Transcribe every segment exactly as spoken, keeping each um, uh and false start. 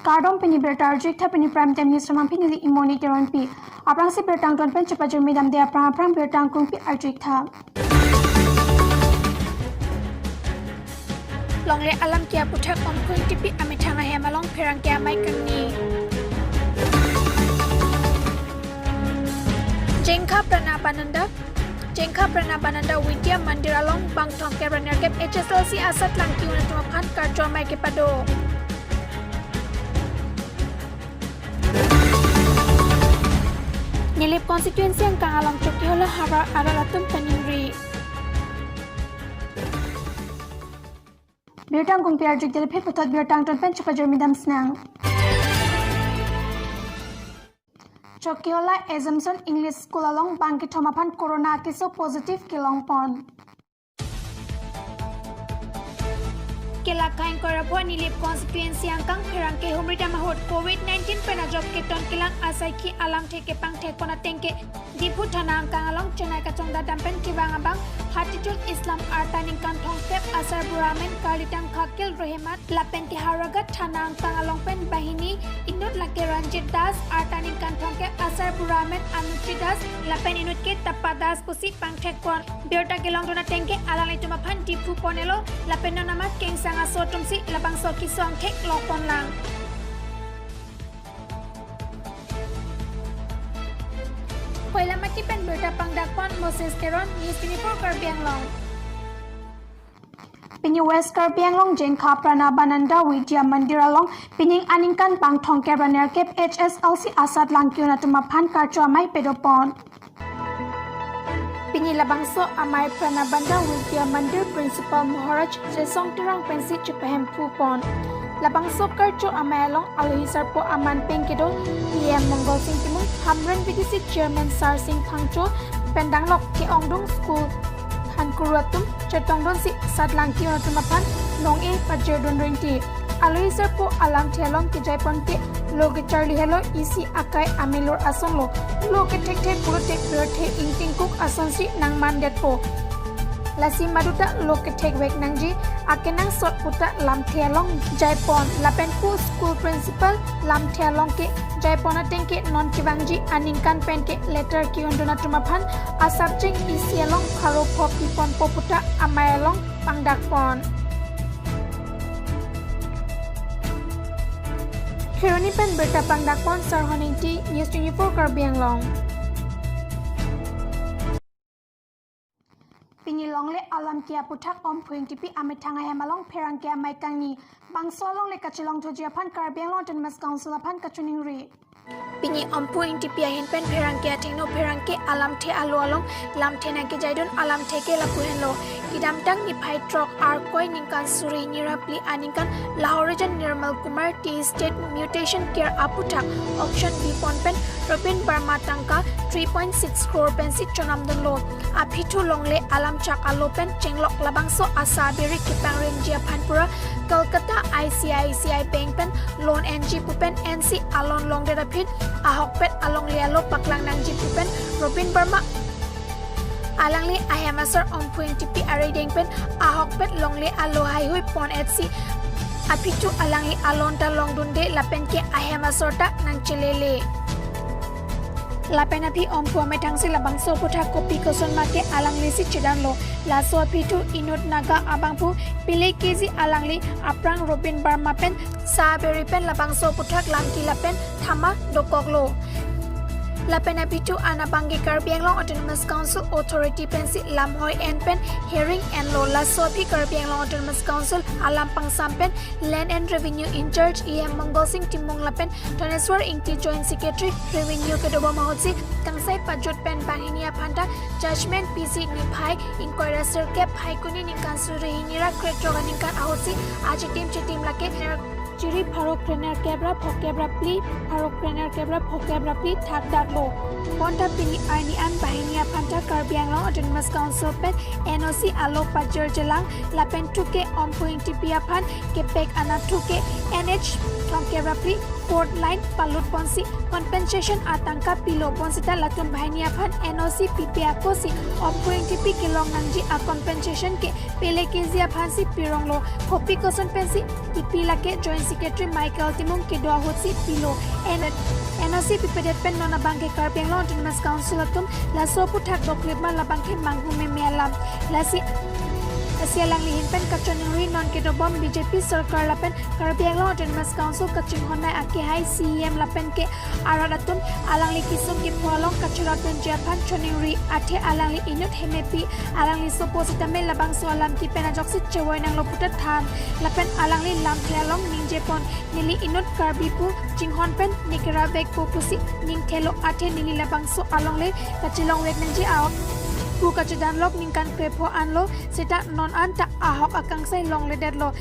Kardom, pini birta arju-ik tha, pini Prime Time News ramang pini li imoni Teronpi. Aphrangsi birta angton pen chepajirmi damde aphrang aphrang birta angkungpi arju-ik tha. Longle alam ke aputhak Omphu Engtipi amethang ahem along pherangke amei kangni. Jengkha Pranabananda, Jengkha Pranabananda Vidya Mandir along bang thomkep ra nerkep H S L C asatlang ke-un atum aphan karcho amei kepado. Nilip constituency angkang along Chokihola havar arat atum kaningri. Birta angkungpi arju-ik tha, puthot birta angton pen chepajirmi dam sinang. Chokihola Assumption English School along bang kethom aphan corona akeso positive kelongpon. Kela khain korapo Nilip constituency angkang pherangke humri dam ahut covid nineteen pen ajok keton kelang asaikhi alamthe kepangthekpon ateng ke Diphu thana angkang along chenai kachongdat dam pen kevang abang Hatijul Islam arta ningkan thomkep asarbura amen Kalitang Khakil Rohemat lapen ke Howraghat thana angkang along pen banghini inut lake Ranjit Das arta ningkan thomkep asarbura amen Anuchi Das lapen inut ke Tapa Das pusi pangthekpon. Birta kelongdun ateng ke alanglitum aphan Diphu pon-elo lapen non amat kengsang aso atumsi labangso kesong theklongpon lang. Koilamati pen birta pangdakpon Moses Teron, News twenty-four Karbi Anglong. Pini West Karbi Anglong Jengkha Pranabananda Vidya Mandir along pining aningkan bang thomkep ra nerkep H S L C asatlang ke-un atum aphan karcho amei padopon. Pini labangso amei Pranabanda Vidya Mandir Principal Maharaj Sesong Terang pensi chepahemphu pon. Labangso karcho amei along alohi sarpo aman pen kedo P M Mongol Sing Timung, Hamren V D C Chairman Sar Sing Phangcho, pen danglok ke-ongdung school thankuru atum chetongdunsi asatlang ke-un atum aphan nong-e pajirdun rinti. Alohi sarpo alamthe along kejaipon ke lo kecharli helo isi akai amelur asonlo. Lo kethekthe pulote pirthe ingtingkuk asonsi nangmandetpo. Lasi maduta lo kethekvek nangji akenangsot puta lamthe along jaipon. Lapen pu school principal lamthe along kejaipon ateng ke non kevangji aningkan pen ke letter ke-undun atum aphan asapjeng isi along pharo pho piponpo puta amei along pangdakpon. Kheroni pen birta pangdakpon Sarhon Ingti, News twenty-four Karbi Anglong. Pini longle alam ke aputhak Omphu Engtipi amethang ahem along pherangke amei kangni. Bangso alongle kachelongthuji aphan Karbi Anglong Autonomous Council aphan kachiningri. Pini Omphu Engtipi ahin pen pherangke athengno pherangke alamthe alo along lamthe nangkejaidun alamthe ke lapu henlo. Kedamtang niphai throk Arkoi ningkan suri hini ra phli aningkan Lahorijan Nirmal Kumar Tea Estate Mutation Care aputhak auction bipon pen Robin Barma tangka three point six crore pensi chonamdunlo. Aphi thu longle alam chak alo pen chenglok labangso asa abiri kepangrinji aphan pura Kolkata I C I C I Bank pen loan enji pu pen ensi alon longdet aphi ahokpet alongle alo paklang nangji pu pen Robin Barma alangli ahem asar Omphu Engtipi arideng pen ahokpet longle alo haihui pon-etsi aphi thu alangli alon ta longdunde lapen ke ahem asar ta nangchelele. Lapen aphi Omphu amethangsi labangso aputhak kopi koson ma ke alanglisi chedamlo. Laso aphi thu inut Naga abangphu pile keji alangli aphrang Robin Barma pen sa abiri pen labangso aputhak lamki lapen thama dokoklo. Lapen aphi thu an abangke Karbi Anglong Autonomous Council Authority pensi lamhoi en pen hearing enlo. Laso aphi Karbi Anglong Autonomous Council alam pangsam pen Land and Revenue in-charge E M Mongol Sing Timung lapen Thoneswar Ingti, Joint Secretary Revenue kedobom ahutsi kangsai pajut pen banghini aphanta judgment pisi niphai ingkoi ra sirkep Phaikuni ningkan suri hini ra krethrok aningkan ahutsi achitim chitim lake ner chiri pharo krenerkep ra phokep ra phli, pharo krenerkep ra phokep ra phli thakdaklo. Bonta pini arni an banghini aphanta Karbi Anglong Autonomous Council pen N O C alo pajirjelang lapen thu ke Omphu Engtipi aphan kepek anatthu ke N H thomkep ra phli Fourth line palut ponsi compensation atangka pilo, bonsita latum banghini aphan N O C pipe akosi Ompu Engtipi kelong nangji a compensation ke pelekji aphansi pironglo. Kopi koson pensi kipi lake Joint Secretary Michael Timung kedo ahutsi pilo. N-, N O C pipedet pen non abangke Karbi Anglong Autonomous Council atum laso aphuthak doklip ma, labangke manghu meme alam. Lasi, lasi alangli ahin pen kachiningri, non kedobom B J P sorkar lapen Karbi Anglong Autonomous Council kachinghon nai akehai C E M lapen ke arat atum alangli kesung kepho along kachirap dunji aphan chiningri, athe alangli inut hemepi, alangli sopo sitame labangso alam kepen ajoksi chevoi nanglo puta than, lapen alangli lamthe along ningje pon, neli inut Karbi pu chinghon pen ne kerap vekpo pusi ningthelo, athe neli labangso alongle kachelong vek nangji ahok pu kachedanlok ningkan krepho anlo, seta non anta ahok akangsai longledetlo.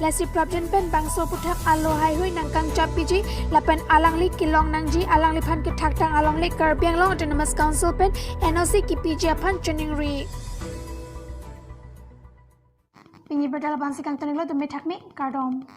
Lasi prapjin pen bangso aphuthak alo haihui nangkangchap piji, lapen alangli kelong nangji, alangliphan kethaktang alongle Karbi Anglong Autonomous Council pen N O C kipiji aphan chiningri. Pini abirta la-ansi kangton-iklo, tumi thakme, kardom.